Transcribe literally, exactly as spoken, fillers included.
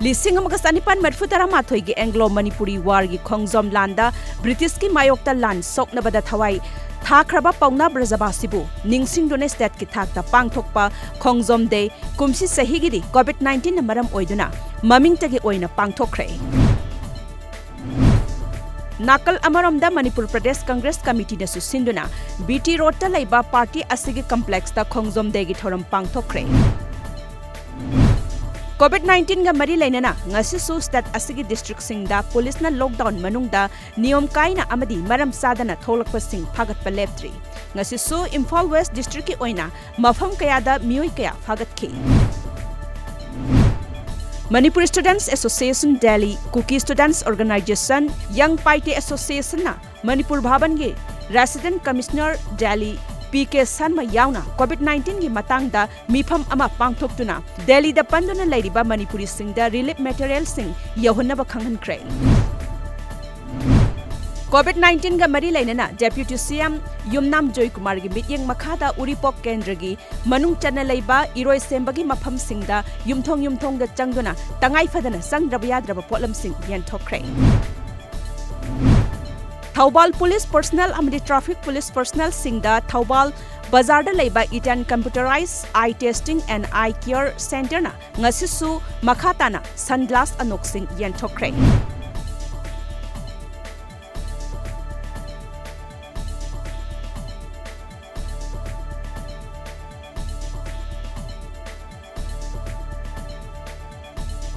ꯂꯤꯁꯤꯡ ꯑꯃꯒ ꯆꯅꯤꯄꯥꯟ ꯃꯔꯤꯐꯨ ꯇꯔꯥꯃꯥꯊꯣꯏꯒꯤ ꯑꯦꯡꯒ꯭ꯂꯣ ꯃꯅꯤꯄꯨꯔꯤ ꯋꯥꯔꯒꯤ ꯈꯣꯡꯖꯣꯝ ꯂꯥꯟꯗ ꯕ꯭ꯔꯤꯇꯤꯁꯀꯤ ꯃꯥꯌꯣꯛꯇ ꯂꯥꯟ ꯁꯣꯛꯅꯕꯗ ꯊꯋꯥꯏ ꯊꯥꯈ꯭ꯔꯕ ꯄꯥꯎꯅꯥ ꯕ꯭ꯔꯖꯕꯥꯁꯤꯕꯨ ꯅꯤꯡꯁꯤꯡꯗꯨꯅ ꯁ꯭ꯇꯦꯠꯀꯤ ꯊꯥꯛꯇ ꯄꯥꯡꯊꯣꯛꯄ ꯈꯣꯡꯖꯣꯝ ꯗꯦ ꯀꯨꯝꯁꯤ ꯆꯍꯤꯒꯤꯗꯤ ꯀꯣꯚꯤꯗ ꯅꯥꯏꯟꯇꯤꯟꯅ ꯃꯔꯝ ꯑꯣꯏꯗꯨꯅ ꯃꯃꯤꯡꯇꯒꯤ ꯑꯣꯏꯅ ꯄꯥꯡꯊꯣꯛꯈ꯭ꯔꯦ꯫ ꯅꯥꯀꯜ ꯑꯃꯔꯣꯝꯗ ꯃꯅꯤꯄꯨꯔ ꯄ꯭ꯔꯗꯦꯁ ꯀꯪꯒ꯭ꯔꯦꯁ ꯀꯃꯤꯇꯤꯅꯁꯨ ꯁꯤꯟꯗꯨꯅ ꯕꯤ ꯇꯤ ꯔꯣꯗꯇ ꯂꯩꯕ ꯄꯥꯔꯇꯤ ꯑꯁꯤꯒꯤ ꯀꯝꯄ꯭ꯂꯦꯛꯁꯇ ꯈꯣꯡꯖꯣꯝ ꯗꯦꯒꯤ ꯊꯧꯔꯝ ꯄꯥꯡꯊꯣꯛꯈ꯭ꯔꯦ꯫ ꯀꯣꯚꯤꯗ ꯅꯥꯏꯟꯇꯤꯟꯒ ꯃꯔꯤ ꯂꯩꯅꯅ ꯉꯁꯤꯁꯨ ꯁ꯭ꯇꯦꯠ ꯑꯁꯤꯒꯤ ꯗꯤꯁꯇ꯭ꯔꯤꯛꯁꯤꯡꯗ ꯄꯨꯂꯤꯁꯅ ꯂꯣꯛꯗꯥꯎꯟ ꯃꯅꯨꯡꯗ ꯅꯤꯌꯣꯝ ꯀꯥꯏꯅ ꯑꯃꯗꯤ ꯃꯔꯝ ꯆꯥꯗꯅ ꯊꯣꯛꯂꯛꯄꯁꯤꯡ ꯐꯥꯒꯠꯄ ꯂꯦꯞꯇ꯭ꯔꯤ꯫ ꯉꯁꯤꯁꯨ ꯏꯝꯐꯥꯜ ꯋꯦꯁ ꯗꯤꯁꯇ꯭ꯔꯤꯛꯀꯤ ꯑꯣꯏꯅ ꯃꯐꯝ ꯀꯌꯥꯗ ꯃꯤꯑꯣꯏ ꯀꯌꯥ ꯐꯥꯒꯠꯈꯤ꯫ Manipur students association Delhi, Kuki students organisation, ꯌꯪ ꯄꯥꯏꯇꯦ ꯑꯦꯁꯣꯁꯤꯌꯦꯁꯟꯅ ꯃꯅꯤꯄꯨꯔ ꯚꯥꯕꯟꯒꯤ resident commissioner Delhi P K Sharma ꯌꯥꯎꯅ ꯀꯣꯚꯤꯗ ꯅꯥꯏꯟꯇꯤꯟꯒꯤ ꯃꯇꯥꯡꯗ ꯃꯤꯐꯝ ꯑꯃ ꯄꯥꯡꯊꯣꯛꯇꯨꯅ ꯗꯦꯜꯂꯤꯗ ꯄꯟꯗꯨꯅ ꯂꯩꯔꯤꯕ ꯃꯅꯤꯄꯨꯔꯤꯁꯤꯡꯗ ꯔꯤꯂꯤꯐ ꯃꯦꯇꯔꯤꯌꯦꯜꯁꯤꯡ ꯌꯧꯍꯟꯅꯕ ꯈꯪꯍꯟꯈ꯭ꯔꯦ꯫ ꯀꯣꯚꯤꯗ ꯅꯥꯏꯟꯇꯤꯟꯒ ꯃꯔꯤ ꯂꯩꯅꯅ ꯗꯦꯄ꯭ꯌꯨꯇꯤ ꯁꯤ ꯑꯦꯝ ꯌꯨꯝꯅꯥꯝ ꯖꯣꯏꯀꯨꯃꯥꯔꯒꯤ ꯃꯤꯠꯌꯦꯡ ꯃꯈꯥꯗ ꯎꯔꯤꯄꯣꯛ ꯀꯦꯟꯗ꯭ꯔꯒꯤ ꯃꯅꯨꯡ ꯆꯟꯅ ꯂꯩꯕ ꯏꯔꯣꯏ ꯁꯦꯝꯕꯒꯤ ꯃꯐꯝꯁꯤꯡꯗ ꯌꯨꯝꯊꯣꯡ ꯌꯨꯝꯊꯣꯡꯗ ꯆꯪꯗꯨꯅ ꯇꯉꯥꯏ ꯐꯗꯅ ꯆꯪꯗ꯭ꯔꯕ ꯌꯥꯗ꯭ꯔꯕ ꯄꯣꯠꯂꯝꯁꯤꯡ ꯌꯦꯟꯊꯣꯛꯈ꯭ꯔꯦ꯫ ꯊꯧꯕꯥꯜ ꯄꯨꯂꯤꯁ ꯄꯔꯁꯅꯦꯜ ꯑꯃꯗꯤ ꯇ꯭ꯔꯥꯐꯤꯛ ꯄꯨꯂꯤꯁ ꯄꯔꯁꯅꯦꯜꯁꯤꯡꯗ ꯊꯧꯕꯥꯜ ꯕꯖꯥꯔꯗ ꯂꯩꯕ Eton Computerized Eye Testing and Eye Care Centreꯅ ꯉꯁꯤꯁꯨ ꯃꯈꯥ ꯇꯥꯅ ꯁꯟꯒ꯭ꯂꯥꯁ ꯑꯅꯣꯛꯁꯤꯡ ꯌꯦꯟꯊꯣꯛꯈ꯭ꯔꯦ꯫